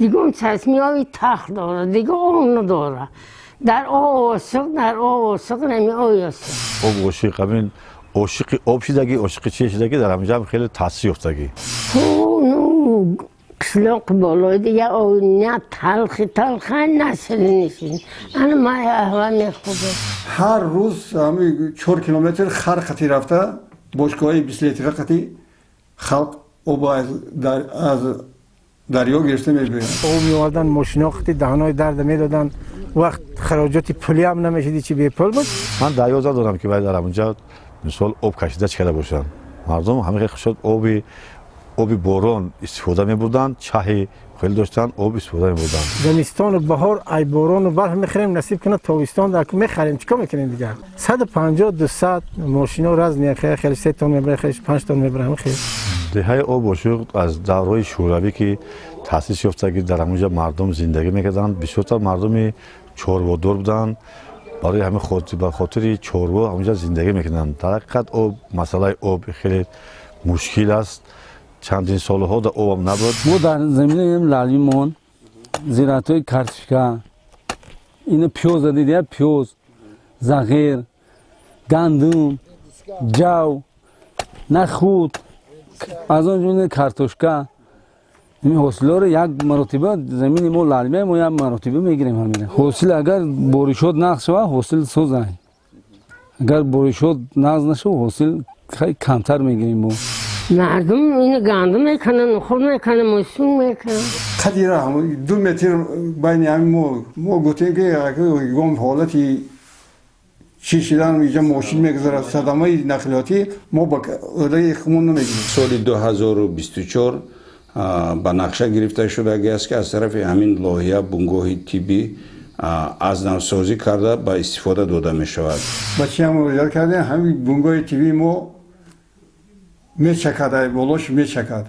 Дигар чашми оби тах дорад, дигар об надорад. Дар об ошиқ, дар об ошиқ, нами оби ошиқ. Об ошиқ, ҳамин ошиқи об шидагӣ, ошиқи чи шидагӣ, дар ҳаминҷа ҳам хеле таъсир ёфтагӣ. Ну, қишлоқ болои дигар об на талхи талха, на ширини ширин. Ана май аҳва мехӯрем. Ҳар рӯз ҳами 4 километр хар қати рафта, бочкаҳои 20 литра қати халқ об аз дарё гирифта мебиёяд. Об меовардан, мошино қати даҳанои дарда медоданд. Вақт хароҷоти пулӣ ҳам намешиди, чи бепул буд. Ман дар ёд надорам, ки вай дар ҳаминҷа, мисол, об кашида чӣ карда бошанд. Мардум ҳамин хел оби борон истифода мебурданд, чаҳи хеле доштанд, об истифода мебурданд. Зимистону баҳор ай борону барф мехӯрем, насиб кунад, тобистон дар мехарем. Чикор мекунем дигар? 150, 200 мошино разные, хеле 3 тон мебарад, хеле 5 тон мебарад, хеле. Деҳаи Об Ошиқ аз давраи Шӯравӣ ки таъсис ёфтагӣ, дар ҳамонҷа мардум зиндагӣ мекарданд. Бисёртар мардуми чорводор буданд, барои ҳамин ба хотири чорво ҳамонҷа зиндагӣ мекарданд. Дар ҳақиқат, об, масъалаи об хеле мушкил аст. Чандин солҳо да обам набуд. Мо дар заминаи лалмимон зираатҳои картошка, ина пиёз дидия, пиёз, зағир, гандум, ҷав, нахуд, аз он ҷумла картошка. Ин ҳосилҳоро як маротиба, замини мо лалмия, мо як маротиба мегирем ҳамина ҳосил. Агар боришот нағз шавад, ҳосил созай, агар боришот нағз нашавад, ҳосил камтар мегирем мо. Мардум ин гандум мекунанд, нухуд мекунанд, мусун мекунанд. Қади раҳ 2 метр байни ҳамин мо гуфтем, ки ягон ҳолати чӣ шидан, инҷа мошин мегузарад, садамаи нақлиётӣ, мо ба ӯдаи хумон намегирем. Соли 2024 ба нақша гирифта шудагӣ аст, ки аз тарафи ҳамин лоиҳа бунгоҳи тиббӣ аз навсозӣ карда ба истифода дода мешавад. Ба чи ҳам муроҷиат кардем, ҳамин бунгоҳи тиббии мо мечакад, болош мечакад.